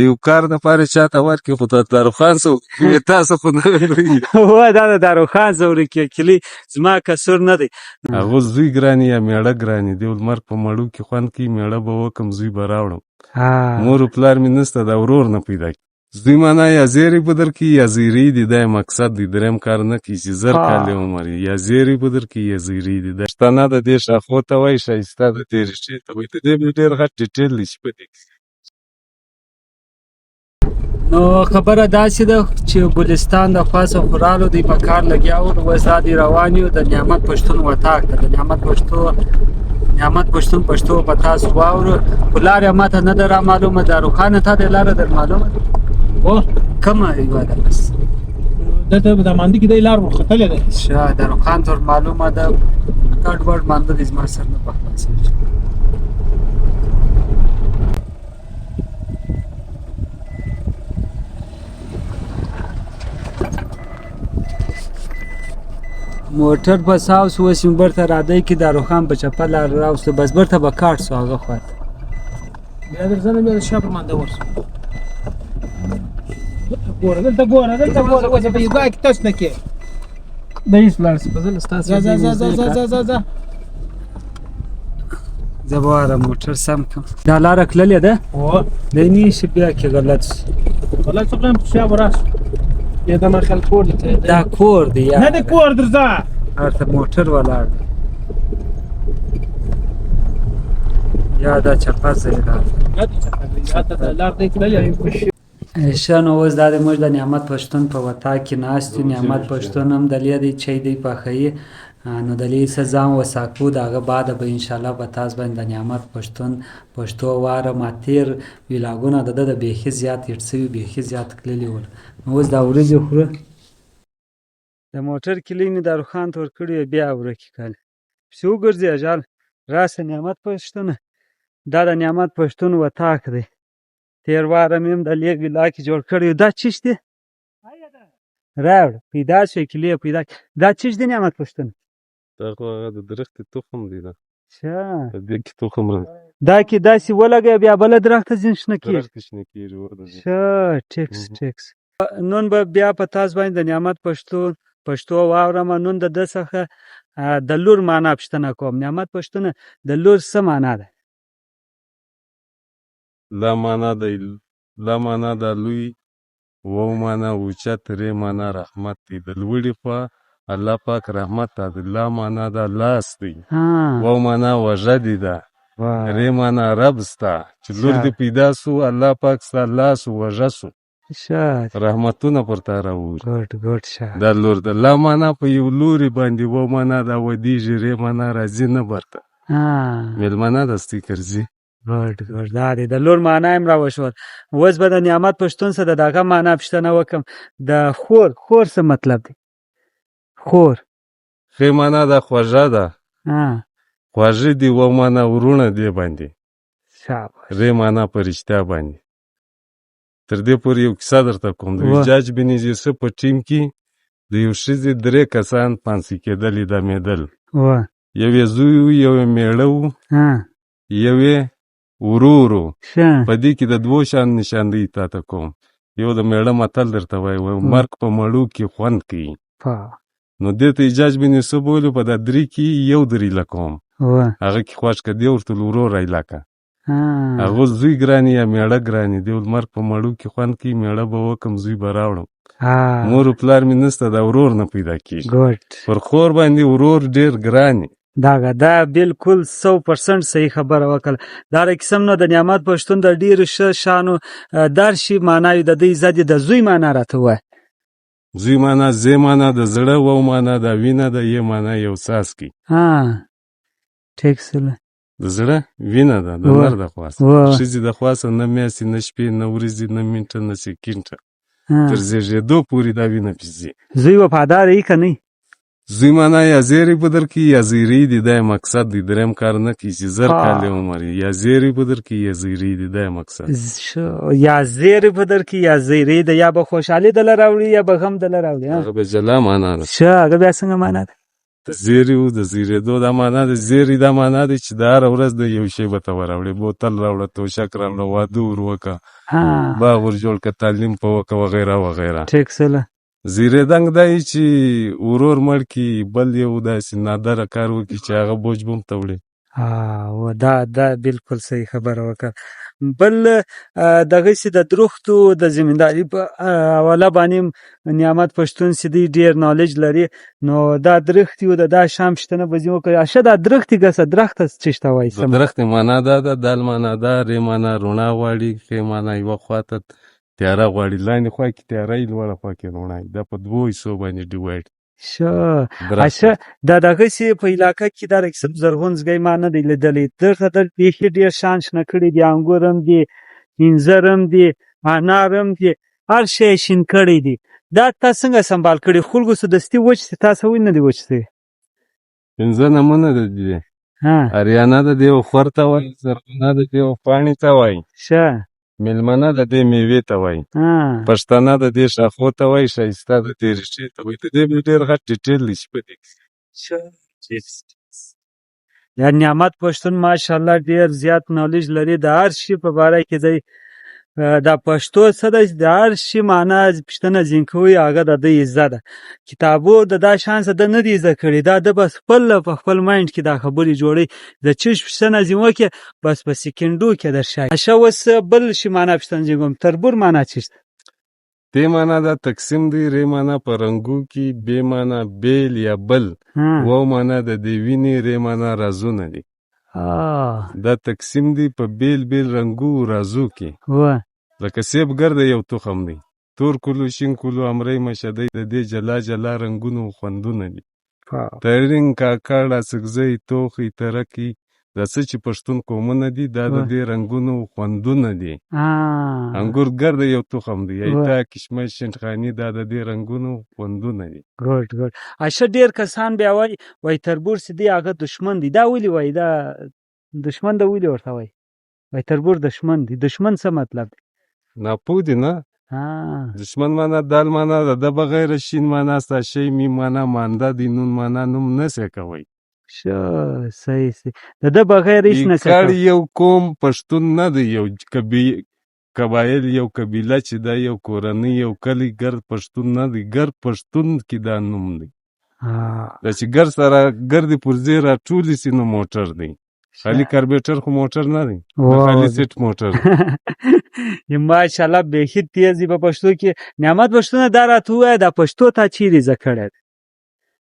یو کار د پاره چاته ورکې، خو د داروخان څه تاسو خو نه ویل. هو، دا د داروخان زورکې کلی، زما قصور نه دی. هغه زوی ګراني یا میړه ګراني دی، مرګ په مړو کې خوند کوي، میړه به وکم، زوی به راوړم. مور او پلار مې نسته، دا ورور نه پیدا کی. زوی معنا یا زیری به درکړي یا زیری دی، دا یې مقصد دی، دریم کار نه کوي چې زر کاله عمر یې، یا زیری به درکړي یا زیری دی. دا پښتانه د دې ښاخو ته وایي، ښایسته د دې ریښې ته وایي. د دې مې ډېر غټ ډیټیل دی چې په دې کې. نو خبره داسې ده چې ګلستان د خوا څخه خورالو دی په کار لګیا وو. نو اوس دا دی روان یو د نعمت پښتون وطاق ته، د نعمت پښتو، نعمت پښتون پښتو په تاسو واورو، خو لار یې ماته نه ده را معلومه. دا روښانه تا د لاره در معلومه ده؟ هو. کومه یوه ده بس؟ دلته د ماندي کې دی، لار ورختلې ده. ښه، د روښان تر معلومه ده، ګډ وډ مانده دی، زما سر نه په خلاصېږي. موټر په ساو سو، اوس مې برته رادی کې دا روښان په چپه لار راوستو، بس برته به کاټ سو هغه خواته. بیا درځنه، بیا د شا پر مانده ورسو. ګوره دلته، ګوره دلته، ګوره اوس په یوګا کې تش نه کې. د هیڅ لاړ شي په زه ستاسو. ځه ځه ځه ځه ځه ځه ځه. زه به واره موټر سم کړم. دا لاره تللې ده؟ هو. دی نه شي بیا کې غلط شي. غلط څه کوم، شا به راشو. یا د ما خیال کور دی. دا کور دی یا؟ نه، د کور درځه. هلته موټر ولاړ دی یا دا چپه ځای ده؟ نه، د چپه دی، یا ته د لار دی تللې. ښه، نو اوس دا د موږ د نعمت پښتون په وطاق کې ناست یو. نعمت پښتون هم دلې دی، چای دی پخوي. نو دلې څه ځان وساکو، د هغه بعد به انشاءالله په تاسو باندې د نعمت پښتون پښتو واره. ما تېر ویلاګونه د ده د بیخي زیات هیټ سوي، بیخي زیات تللي ول. نو اوس دا وریجې خورو. د موټر کیلۍ مې داروخان ته ورکړې وې، بیا ورکې کړې پسې وګرځي. اجل راسه نعمت پښتونه، دا د نعمت پښتون وطاق دی. تېر واره مې هم د لې ویلا کې جوړ کړی و. دا چیش دی راوړه، پیدا شوې کیلې پیدا. دا چیش دی نعمت پښتون؟ دا خو هغه د درختې تخم دی دا. ښه. په دې کې تخم راځي. دا کې داسې ولګوې، بیا بله درخته ځین شنه کېږي. درختې شنه کېږي، وده. ښه، ټیکس ټیکس. نن به بیا په تاسو باندې د نعمت پښتون پښتو واورم. نن د ده څخه د لور معنا پوښتنه کوم. نعمت پښتونه، د لور څه معنا ده؟ لا معنا دی، لا معنا دا لوی، وو معنا اوچت، ری معنا رحمت دی، د لوړې خوا الله پاک رحمت ته دی. لا معنا دا لاس دی، وو معنا وژه دی ده، ری معنا رب ستا. چې لور دې پیدا سو، الله پاک ستا لاس وژه سو، رحمتونه پر تا راووري. ګوډ ګوډ، ښه. دا لور ده. لا معنا په یو لوري باندې، و معنا دا ودیږي، ری معنا راځي نه برته، مېلمانه دستي کرځي. ګوډ ګوډ، دا دی د لور معنا یې هم راوښول. اوس به د نعمت پښتون څخه د دغه معنا پوښتنه وکړم، د خور. خور څه مطلب دی خور؟ ښې معنا دا خوږه ده، خواږه دي، و معنا وروڼه دې باندې، شاباش. ری معنا په رښتیا باندې. تر دې پورې یو کیسه درته کوم. د حجاج بن یوسف په ټیم کې د یو ښځې درې کسان پانسي کېدل، اعدامېدل. یو یې زوی و، یو یې مېړه و، یو یې ورور و. په دې کې د دوو شیانو نشاندهي تا ته کوم. یو د مېړه متل درته وایي، وایي مرګ په مړو کې خوند کوي. نو دې ته حجاج بن یوسف ویلو، په دا درې کې یو درې کوم، هغه کې خوښ که دی ورته ورور ایله که. هغه زوی ګراني یا میړه ګراني دی، مرګ په مړو کې خوند کوي، میړه به وکم، زوی به راوړم. مور او پلار مې نسته، دا ورور نه پیدا کیږي. پر خور باندې ورور ډېر ګران. دغه دا بالکل 100% صحیح خبره وکړه. دا د قسم نو د نعمت پښتون د ډېرو ښه شانو درشي معناوي د دې عزت. د زوی معنا راته ووایه. زوی معنا زی معنا د زړه، و معنا د وینه ده، یې معنا یو څاڅکی. ټیک سره. د زړه وینه ده، د نر د خوا څخه، ښځې د خوا څخه نه میاشتې، نه شپې، نه ورځې، نه منټه، نه سیکنډه، تر زېږېدو پورې دا وینه پې ځي. زوی وفادار یې که نه؟ زوی معنا یا زیری به درکړي یا زیری دی، دا یې مقصد دی، دریم کار نه کوي چې زر کاله عمر یې، یا زیری به درکړي یا زیری دی، دا یې مقصد. یا زیری به درکړي یا زیری دی، یا به خوشحالي دله راوړي یا به غم دله راوړي. هغه به جلا معنا ده. ښه، هغه بیا څنګه معنا ده؟ د زیری و د زیرېدو دا معنا د زیری دا معنا دی چې د هره ورځ د یو شی به ته وراوړې، بوتل راوړه، توشک راوړه، واده ور وکړه، باغ ور جوړ کړه، تعلیم په وکړه، وغیره وغیره. ټیک سله. زیرېدنګ دا یي چې ورور مړ کړي، بل یو داسې نادره کار وکړي چې هغه بوج به هم ته وړې. و دا بالکل صحیح خبره وکړه. بل دغسې د درختو د زمینداري په حواله باندې نعمت پښتون چې دی ډېر نالج لري، نو دا درختې او د دا شام پوښتنه به ځینې وکړي. ښه دا درختې ګسه درخته څه ته وایي؟ د درختې معنا دا ده، دال معنا دا، رې معنا رڼا غواړي، ښې معنا یوه خوا ته تیاره غواړي، لاندې خوا کې تیاره وي، لوړه خوا کې رڼا وي. دا په دوو حصو باندې ډیوایډ. ښه اشه دا دغسې په علاقه کې دا قسم زرغون ځای ما نه دی لیدلی. دلته د بیخي ډېر شان شنه کړي دي، انګور هم دي، انځر هم دي، انار هم دي، هر شی یې شین کړی دی. دا تا څنګه سنبال کړي؟ خلکو څه دستي وچ سي، تاسو ولې نه دی وچ سوي؟ پنځه نمونه د دې. اریانا د دې خور ته وایي، زرغونه د دې پاڼې ته وایي، ښه میلمنه د دې میوې ته وایي، پښتانه د دې ښاخو ته وایي، ښایسته د دې ریښې ته وایي. د دې به ډېر غټ ډیټیل دی چې په دې کې. یا نعمت پښتون ماشاءالله ډېر زیات نالج لري د هر شي په باره کې دی. دا پښتو څه ده چې د هر شي معنا پوښتنه ځین کوي، هغه د ده عزت ده. کتابو د دا شان څه ده نه دی زده کړي، دا ده بس خپل په خپل مایند کې دا خبرې جوړوي. د چش پوښتنه ځین وکړي بس په سیکنډو کې درښایي. ښه اوس بل شي معنا پوښتنه ځین کوم، تربور معنا څه ده؟ دې معنا دا تقسیم دی، رې معنا په رنګو کې، بې معنا بیل یا بل، واو معنا د دې وینې، رې معنا رازونه دي. دا تقسیم دی په بیل بیل رنګو رازو کې. لکه سیب ګرده یو تخم دی، تور کلو، شین کلو، امرۍ مشدۍ، د دې جلا جلا رنګونو خوندونه دي. ترین، کاکړ، اڅکزی، توخی، ترکی، دا څه چې پښتون قومونه دي دا د دې رنګونو خوندونه دي. انګور ګرده یو تخم دی، ایتا، کشمش، شینډخاني، دا د دې رنګونو خوندونه دي. ګډ ګډ. ښه ډېر کسان بیا وایي، وایي تربور چې دی هغه دښمن دی. دا ولې وایي؟ دا دښمن ده ولې ورته وایي؟ وایي تربور دښمن دی. دښمن څه مطلب دی؟ ناپوه دی نه؟ دښمن معنا دال معنا ده، د بغیر شین معنا ستا شی، میم معنا مانده دی، نون معنا نوم نه سې کوی. ښه صحیح صحیح، د ده بغیر هیڅ نه سې کوی. یو قوم پښتون نه دی، یو قبایل، یو قبیله چې دا یو کورنۍ، یو کلی ګرد پښتون نه دی، ګرد پښتون کې دا نوم دی. دا چې ګرد سره ګردې پرزې راټولې سي نو موټر دی. خالي کاربیټر خو موټر نه دی، خالي سیټ موټر دی. ماشاءالله بیخي تیز دی په پښتو کې. نعمت پښتونه دا راته ووایه، دا پښتو تا چیرې زده کړې ده؟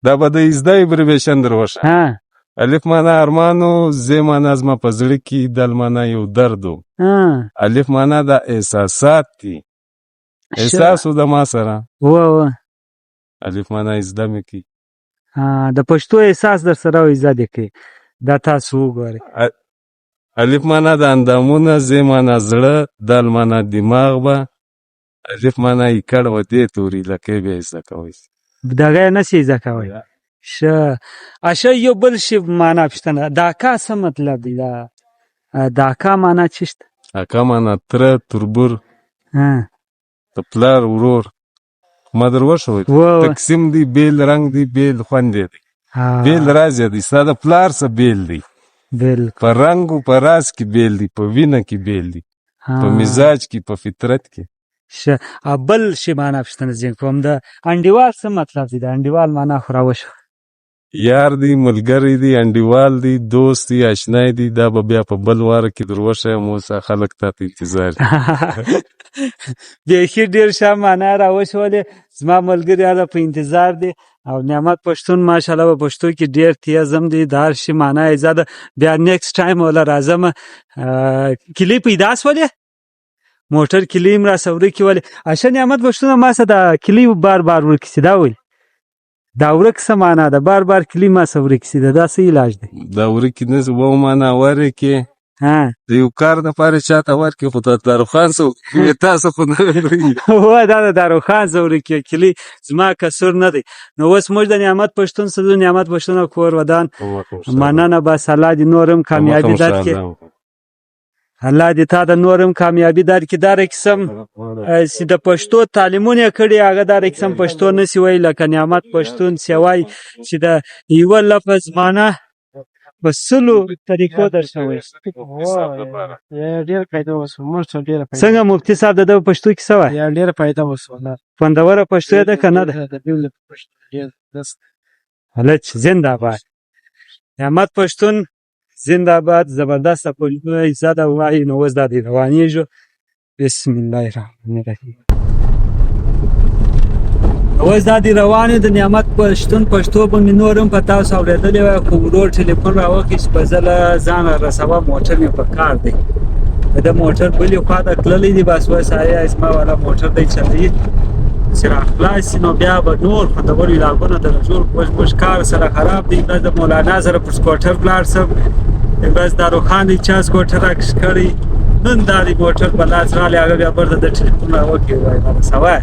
دا به د زده ابریویشن در وښیم. الف معنا ارمان و، ز معنا زما په زړه کې، دل معنا یو درد و، الف معنا دا احساسات دي، احساس و د ما سره. الف معنا زده مې کړي. د پښتو احساس در سره و، زده دې کړي. دا تاسو وګورئ. الف معنا د اندامونه، ز معنا زړه، دال معنا دماغ به، الف معنا یې کړ و دې توري لکۍ بیا یې زده کوئ. دغه یې نه شي زده کوی. ښه ښه یو بل شي معنا پوښتنه، د اکا څه مطلب دی؟ دا د اکا معنا څه شته؟ اکا معنا تره، تربور، د پلار ورور. ما در وښوی، تقسیم دی، بیل رنګ دی، بیل خوند دی، بیل راز یې دی. ستا د پلار څه بیل دی، په رنګ او په راز کې بیل دی، په وینه کې بیل دی، په مزاج کې، په فطرت کې. ښه بل شي معنا پوښتنه ځین کوم، د انډیوال څه مطلب دی؟ د انډیوال معنا خو راوښیه. یار دی، ملګری دی، انډیوال دی، دوست دی، آشنای دی. دا به بیا په بل واره کې در وښیم، اوس خلک تا ته انتظار دي. بیخي ډېر ښه معنا راوښولې. زما ملګري هله په انتظار دي. او نعمت پښتون ماشاءالله په پښتو کې ډېر تیز هم دی، د هر شي معنا یې زده ده. بیا نیکسټ ټایم وله راځم. کیلۍ پیدا سولې؟ موټر کیلۍ هم راسره ورکې ولې؟ ښه نعمت پښتونه ما سره دا کیلۍ بار بار ورکې سي، دا ولې؟ دا ورک څه معنا ده؟ بار بار کیلۍ ما سره ورکې سي، دا څه علاج دی؟ دا ورکې نه سي، وو معنا ورکې. د یو کار دپاره چا ته ورکې، خو د داروخان څه وکړي، تاسو خو نه ورکوي. هو، دا د داروخان څه ورکې کیلۍ زما قصور نه دی. نو اوس موږ د نعمت پښتون څه ځو، نعمت پښتون کور ودان. مننه، بس الله دې نور هم کامیابي درکړي. الله دې تا د نور هم کامیابي درکړي. دا قسم چې د پښتو تعلیمونه یې کړي، هغه دا قسم پښتو نه سي ویل لکه نعمت پښتون چې وایي چې د یوه لفظ معنا په 100 طریقو درته وایي. ډېر فایده وسو موږ ته، ډېره فایده. څنګه مفتي صاحب، د ده پښتو کیسه وایي؟ یا، ډېره فایده وسو. خوندوره پښتو ده که نه ده؟ هلچ زنده باد نعمت پښتون، زنده باد. زبردسته پښتو زده وایي. نو اوس دا دی روانېږو. بسم الله الرحمن الرحیم. اوس دا دی روان د نعمت پښتون پښتو به مې نور هم په تاسو اورېدلې وای، خو ورور ټلیفون راوکړي چې په ځله ځان را رسوه، موټر مې په کار دی. د موټر بلې خوا ته تللی دی. بس اوس هغه زما والا موټر دی چلوي، چې را خلاص شي نو بیا به نور خوندور ویلاګونه در جوړ کړو. اوس موږ کار سره خراب دی. ورځ د مولانا سره پر سکوټر ولاړ شم، ورځ دارو خان دی چا سکوټر راکش کړی. نن دا دی موټر په لاس راغلی، هغه بیا بیرته د ټلیفون راوکړي، وایي را رسوه.